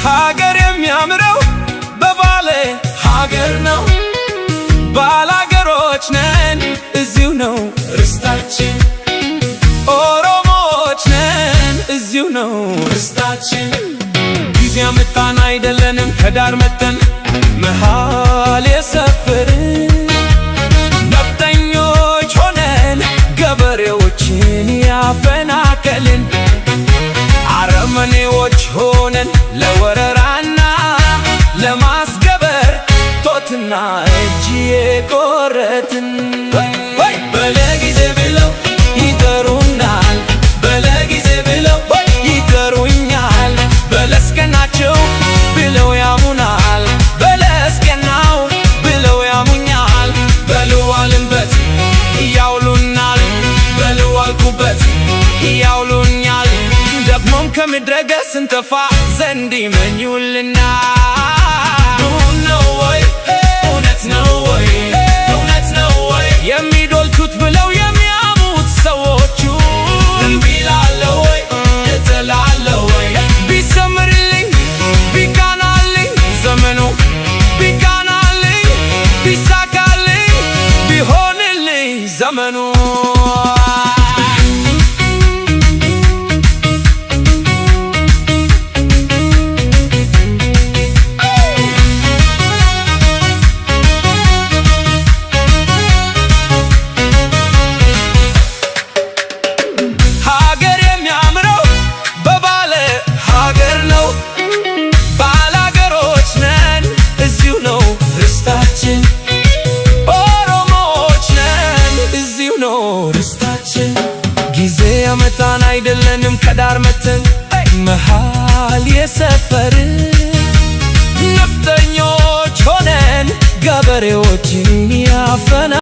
ሀገር የሚያምረው በባለ ሀገር ነው። ባላገሮች ነን፣ እዚሁ ነው ርስታችን። ኦሮሞዎች ነን፣ እዚሁ ነው ርስታችን። ጊዜ ያመጣን አይደለንም ከዳር መተን መሃል የሰፈርን። ነፍጠኞች ሆነን ገበሬዎችን ያፈናቀልን፣ አረመኔዎች ሆነን ለወረራና ለማስገበር ጦትና እጅ የቆረጥን። በለጊዜ ብለው ይጠሩናል፣ በለጊዜ ብለው ይጠሩኛል። በለስቀናቸው ብለው ያሙናል፣ በለስቀናው ብለው ያሙኛል። በልዋልንበት ያውሉናል፣ በልዋልኩበት ያውሉኛል። ደግሞም ከምድረ ገጽ ስንጠፋ ዘንድ ይመኙልናል። ነው ወይ? እውነት ነው ወይ? እውነት ነው ወይ? የሚዶልቱት ብለው የሚያሙት ሰዎቹ እምቢ እላለሁ ወይ? እጥላለሁ ወይ? ቢሰምርልኝ ቢቃናልኝ ዘመኑ፣ ቢቃናልኝ ቢሳካልኝ ቢሆንልኝ ዘመኑ። ሀገር የሚያምረው በባለ ሀገር ነው። ባላገሮች ነን፣ እዚሁ ነው ርስታችን። ኦሮሞዎች ነን፣ እዚሁ ነው ርስታችን። ጊዜ ያመጣን አይደለንም ከዳር መተን መሃል የሰፈርን። ነፍጠኞች ሆነን ገበሬዎችን ያፈና